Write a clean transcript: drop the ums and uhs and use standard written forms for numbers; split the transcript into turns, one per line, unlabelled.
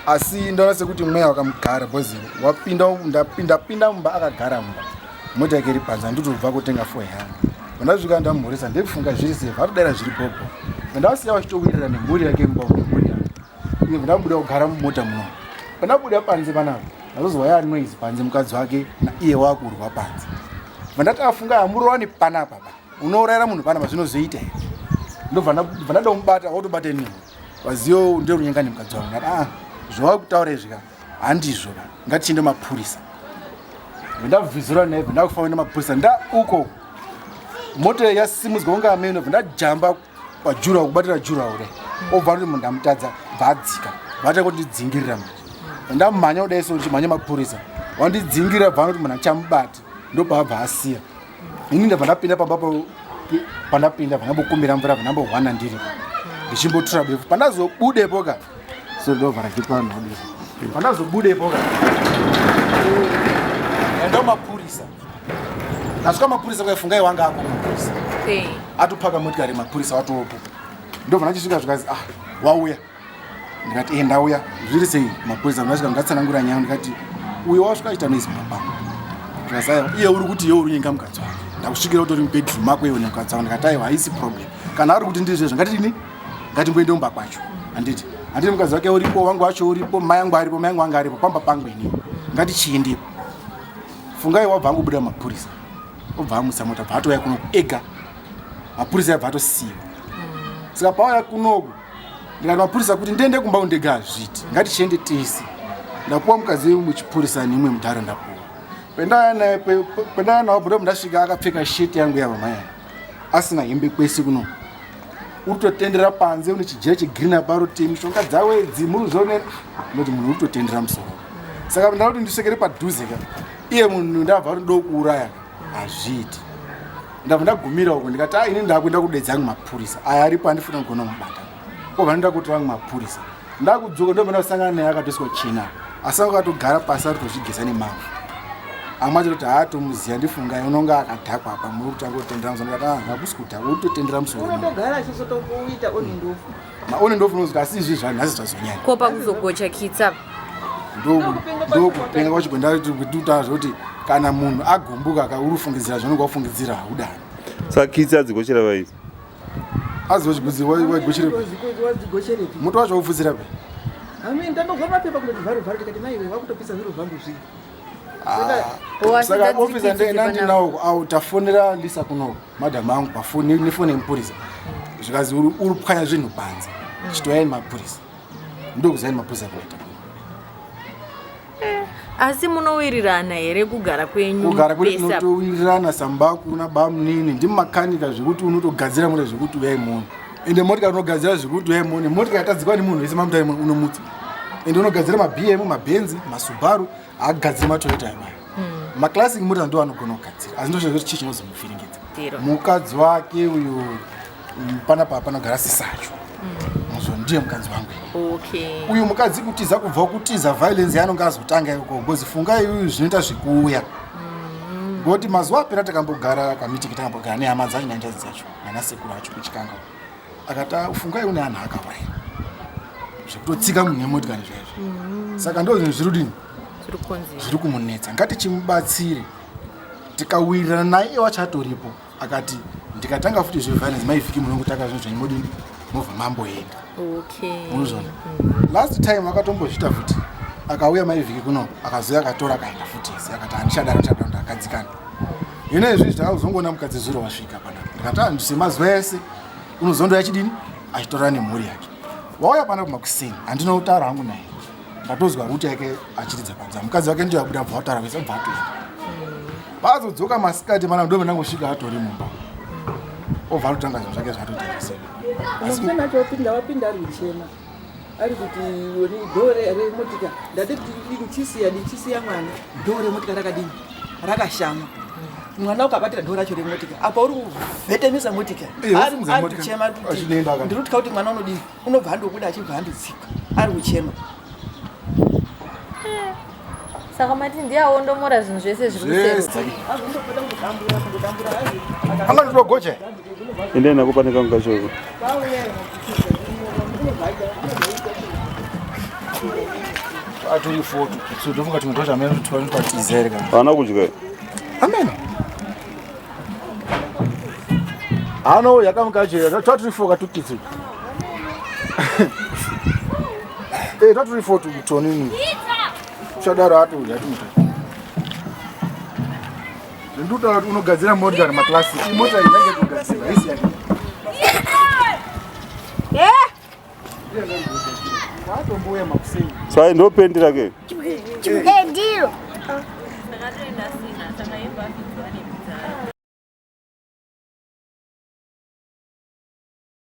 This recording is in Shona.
Asi ndaona sekuti mweya wakamugara because wapinda ndapinda mumba akagara mumba. Mota yake iri panze handitobva kutenga foni yangu. Pandasvika ndamhoresa ndekufunga zviri safe atodaira zviri bhobho. Pandasiya vachitowirira nemhuri yake mumba nemhuri yake. Iye ndabuda kugara mumota muno. Pandabuda panze panapa ndazozwa ya noise panze mukadzi wake naiye wakurwa panze. Vandati afunga hamurovani panapa ba. Unourayira munhu panapa zvinozoita here? Ndobva ndada kumubata wotobata inini. Vaziyo ndiyo runyenga nemukadzi wangu. Ndati ah zvawakutaura izvi ka handizvo ka ngatichiende mapurisa. Ndabvizura naye ndakufamba nemapurisa nda uko mota yasimudzwa kunge ameno ndajamba pajura kubatira jura kudai obva kuti munhu ndamutadza bva adzika vatanga kundidzingirira manje ndamhanya kudai so ndichimhanya mapurisa wandidzingirira bva anoti munhu achamubati ndopaabva asiya ini ndabva ndapinda pamba pandapinda bva ndambokumbira mvura bva ndambohwana ndiri ndichimbotura befu pandazobudepo ka so ndovhara kipano pandazobudepo ka enda mapurisa ndasvika mapurisa kwaifungai wanga ako mapurisa atopaka motikari mapurisa watopo ndobva ndachisvika zvikazi ah wauya ndikati e ndauya zviri sei mapurisa ndasvika ndatsanangura nyaya ndikati uyo wasvika achiita noise mumba pangu zvikazaiwa iye uri kuti iye uri unyenga mukadzi wake ndakusvikira utori mubedroom mako iwe nemukadzi wako ndikati aiwa haisi problem kana ari kuti ndizvezvo ngatidini ngatimboende mumba kwacho handiti handiti mukadzi wake uripo wangu wacho uripo mai angu aripo mai angu anga aripo pamba pangu inini ngatichiendepo fungai wabva angobuda mapurisa obva amutsa mota bva atouya kunoku ega mapurisa abva atosiyiwa saka paauya kunoku ndikati mapurisa kuti ndiende kumba undega hazviiti ngatichiende tese ndapuwa mukadzi muchipurisa nimwe mudhara ndapuwa pendauya nawo bhudo ndasvika akapfeka sheti yangu yava mai asina hembe kwese kuno uri kutotendera panze une chijira chegreen apa roti mishonga dzavo idzi muri kuzviona noti munhu uri kutotendera musoro saka ndada kuti ndisekere padhuze ka iye munhu ndabva kuti ndokuuraya hazviiti ndabva ndagumira uko ndikati a ah, ini ndakuenda kudedza angu mapurisa aya aripo andifuna kugona mubata obva ndoda kutora angu mapurisa ndakudzoka ndobva ndasangana naye akatoiswa chena asi akatogara pasi ari kutozvigeza nemavhu amwe acho kuti haatomuziva ndifungai unonga akadhakwa apa muri kutanga kutendera musoro ndikati ah hakusi kudhakwa uri kutotendera musoro
unotogara achizotokuita oni ndofu
maoni ndofu unozoti asi izvi zvanhasi zvazonyanya
ko pakuzogocha kitsa
ndokupenga kwacho kwendakutaura zvekuti kana munhu agumbuka ka uri kufungidzira zvaunenge wafungidzira haudani
saka kitsi adzigochera vaisi
azigochirepi muto wacho waupfudzira pe ah, saka ofisa ndinawo au tafonera lisa kuno madam angu pafoni nefoni yemupurisa zvikazi uri kupwanya zvinhu panze chitoyai mapurisa ndokuzai mapurisa kuita
eh, asi munowirirana here kugara kwenyu
kugara kwedu tinotowirirana sambaku nabamunini ndimakanika zvekuti unotogadzira mota zvekuti uyai muone ende motikari unogadzira zvekuti uyai muone motikari yatadzikwa nemunhu wese mamutari unomutsa ende unogadzira mabm mabenzi masubaru haagadziri matoyota ayo hmm. maclassic mota ndo anogona kugadzira asi ndozvekuti chii chinozomuvhiringidza mukadzi wake uyu panapa panogara sisacho mm. ndiye mukadzi wangu
okay.
uyu mukadzi kutiza kubva kutiza violence yaanonge azotanga ikoko because fungai uyu zvinoita zvekuuya mm. ngokuti mazuva apera takambogara kamitiki takambogara nehama dzacho nanjadzi dzacho nanasekuru acho kuchikanga akati ah, fungai une anhu akauraya zvekutotsika munhu nemotikari zvaizvo mm. saka ndo zvinhu zviri kudini zviri kumunetsa ngatichimubatsire tikawirirana naye iye wacho atoripo akati ndikatanga futi zveviolence maivhiki munongotanga zvinhu zvenyu modini mobva mamboenda
okay.
unozvona mm. last time akatombozviita futi akauya maivhiki kuno akazouya akatora akaenda futi ese akati handichadaro ndichadaro ndakadzikana hino izvi ndakazongoona mukadzi zuro wasvika panapa ndikati handise mazuva ese unozondoya chidini achitora nemhuri yake wauya panapa makuseni handina kutaura hangu naye ndatozwa ruti yake achiridza panze mukadzi wake ndiyo abuda bva wataura vese bva atoenda paazodzoka masikati mana ndove ndangosvika atori mumba obva atotanga zvinhu zvake zvaatoita zvese
Musikana acho wapinda wapinda ari kuchema ari kuti oni dhoo remotika ndati ndichisiya ndichisiya mwana dhoo remotika rakadini rakashama mwana ukabatira dhoo racho remotika apa uri kuvhetemesa motika ari kuchema ndiri kutya kuti mwana unodini unobva andobuda achibva andodzika ari kuchema
saka mati ndiye awondomora zvinhu zvese zviri kuseri
anga ndinogoche
endai nako pane kangu kachoko
Aturi foto. So ndofunga tumwe twacho amene twatizere kana.
Haana kudya.
Amen. Ano yakamuka twaturi foka tukitsi. Eh twaturi foto tonini. Chadaro atudya tumuta. Ndikutaura kuti unogadzira motikari maclassic. Mota iyi yange kugadzira haisi yake.
Eh!
Watomboya makuseni.
Sai ndo pendi rake.